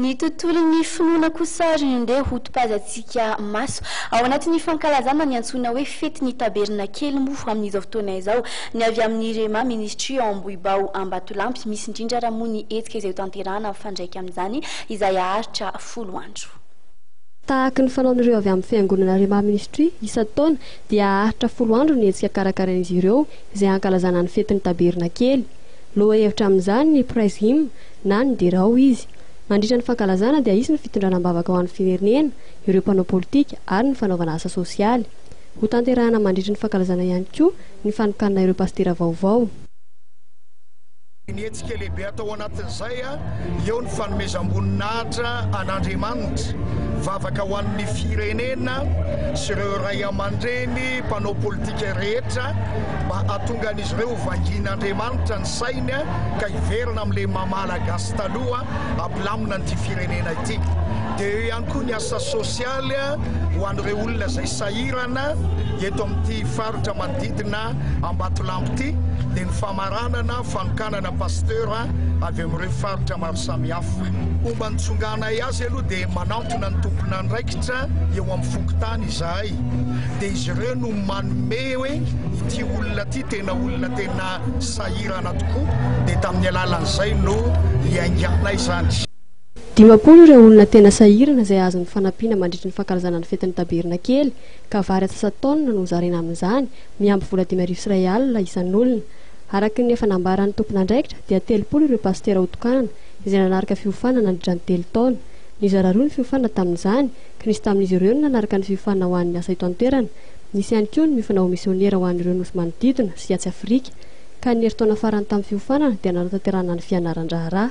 Ny tontolon'ny finoana kosa ary ndeha hotopazantsika maso. Ao anatin'ny fankalazana ny antsoina hoe fetin'ny tabernakely moa amin'izao fotoana izao ny avy amin'ny Rhema Ministry ao Ambohibao Ambatolampy. Misy indrindra ara moa ny hetsika izay hotanterahana mifandraika amin'izany izay haharitra 10 andro. Tahaky ny fanaon'ireo avy amin'ny fiangonana Rhema Ministry isan-taona dia haharitra 10 andro ny hetsika karakarain'izy ireo izay hankalazana ny fetin'ny tabernakely. Lohahevitra amin'izany ny Praise Him na ny Derao Izy. Mandritra ny fankalazana dia hisy ny fitondrana am-bavaka ho an'ny firenena, ireo mpanao politika ary ny fanaovana asa sosialy. Hotanterahina mandritry ny fankalazana ihany koa ny fanokanana ireo pasitera vaovao. Ny hetsika lehibe atao anatin'izay, eo ny fanomezam-boninahitra an'Andriamanitra, vavaka ho an'ny firenena sy ireo ray aman-dreny mpanao politika rehetra mba hahatonga an'izy ireo ho vangian'Andriamanitra ny sainy ka hiverina amin'ilay maha Malagasy taloha hampilamina an'ity firenena ity. Dia eo ihany koa ny asa sosialy ho an'ireo olona izay sahirana eto amin'ity faritra manodidina Ambatolampy ity dia ny famaranana fanokanana Pasteur avy amin'ireo faritra maro samihafa. Fomba nitsonganay azy aloha dia manantona ny tompon'andraikitra eo amin'ny fokontany izahay dia izy ireo no manome hoe ity olona ity tena olona tena sahirana tokoa dia tamin'ny alalan'izay no hiainganay izany. 50 ireo olona tena sahirana izay hahazo ny fanampiana mandritry ny fankalazana ny fetin'ny tabernakely ka vary antsasa-taonina no hozaraina amin'izany miampy vola 1500 isan'olona. Araka ny efa nambaran'ny tompon'andraikitra dia 30 ireo pasitera hotokanana izay nanaraka fiofanana nandritra ny 3 taona. Nizara roa ny fiofanana tamin'izany ka nisy tamin'izy ireo no nanaraka ny fiofanana ho an'ny asa eto an-toerana, nisy ihany koa ny miofana ho misionera ho an'ireo nosy manodidina sy atsy Afrika ka ny herintaona farany tamin'ny fiofanana dia nanatanterahana ny fianaran-draharaha.